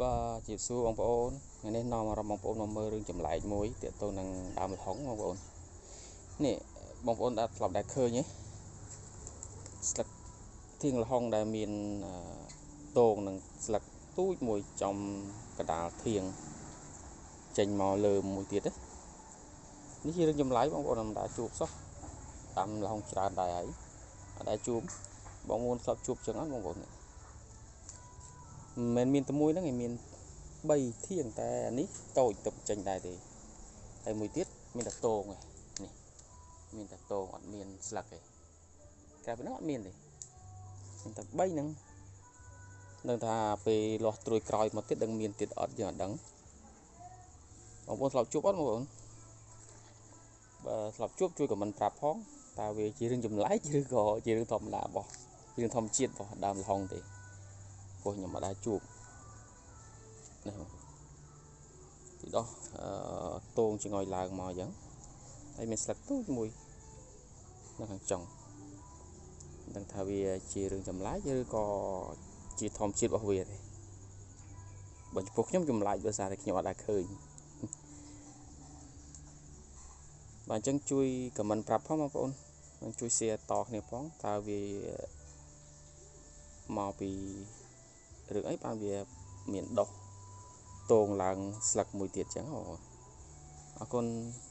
បាទជម្រាបសួរបងប្អូនថ្ងៃនេះនាំអារម្មណ៍បងប្អូនមកមើលរឿងចម្លែកមួយទាក់ទងនឹងដើមល្ហុងបងប្អូននេះបងប្អូនដែលធ្លាប់ដែលឃើញទេស្លឹកធាងល្ហុងដែលមានតងនិងស្លឹកទូចមួយចំកដាលធាងចេញមកលើមួយទៀតទេនេះជារឿងចម្លែកបងប្អូនមិនដែលជួបសោះតាមល្ហុងច្រើនដែរហើយអត់ដែលជួបបងប្អូនធ្លាប់ជួបចឹងអត់បងប្អូនមិនមែនមានតែមួយហ្នឹងឯងមាន3ធាងតែអានេះតូចទៅចេញដែរទេហើយមួយទៀតមានតែតងឯងនេះមានតែតងអត់មានស្លឹកទេក្រៅពីហ្នឹងអត់មានទេមានតែ3ហ្នឹងនឹងថាពេលលាស់ត្រួយក្រោយមកទៀតដឹងមានទៀតអត់យើងអត់ដឹងបងប្អូនធ្លាប់ជួបអត់បងប្អូនបើធ្លាប់ជួបជួយខមមិនប្រាប់ផងតើវាជារឿងចម្លែកឬក៏ជារឿងធម្មតារបស់រឿងធម្មជាតិរបស់ដើមល្ហុងទេព្រោះខ្ញុំអត់ដែលជួបនេះពីដោះតងចងឲ្យឡើងមកអញ្ចឹងហើយមានស្លឹកទូចមួយនៅខាងចុងមិនដឹងថាវាជារឿងចម្លែកឬក៏ជាធម្មជាតិរបស់វាទេបើចំពោះខ្ញុំចម្លែកដោយសារតែខ្ញុំអត់ដែលឃើញបាទអញ្ចឹងជួយខមមិនប្រាប់ផងបងប្អូននិងជួយ share តគ្នាផងតើវាមកពីរឿងអីបានវាមានដុះតងឡើងស្លឹកមួយទៀតចឹងបងប្អូនអរគុណ។